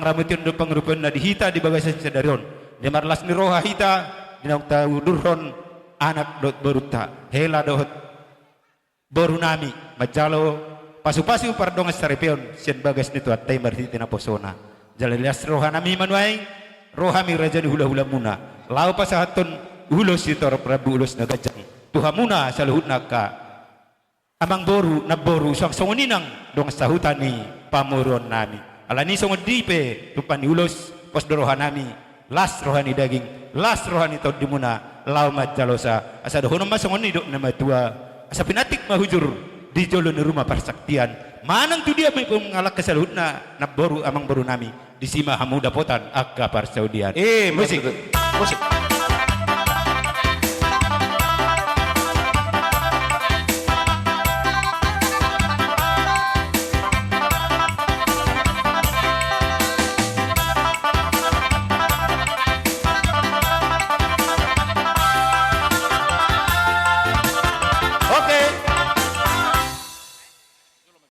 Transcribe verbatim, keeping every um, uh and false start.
pangramotion dohot pangurupionna di hita di bagasan sadari on. Di marlas ni roha hita, di naung taudurhon anak dohot borunta, hela dohot borunami, manjalo pasupasu pardongan saripeon sian bagas ni Tuhanta i marhite naposona. Jala las rohanami ma nuaeng, ro hami raja ni hulahulamuna, laho pasahathon ulos sitorop rambu ulos na ganjang tu hamuna saluhutna angka amangboru, namboru, suang songon i nang dongan sahuta ni pamoruonnami. Alani songon dia pe tumpang ni ulos, pos do rohanami, las roha ni daging, las roha ni tondimuna, laho manjalosa. Asa dohonon ma songon nidok ni na matua: Asa pinantik ma hujur di jolo ni ruma parsaktian, manang tu dia ma i pe mangalangka saluhutna namboru, amangborunami, disi ma hamu dapotan angka parsaulian. Eh, musik. Musik.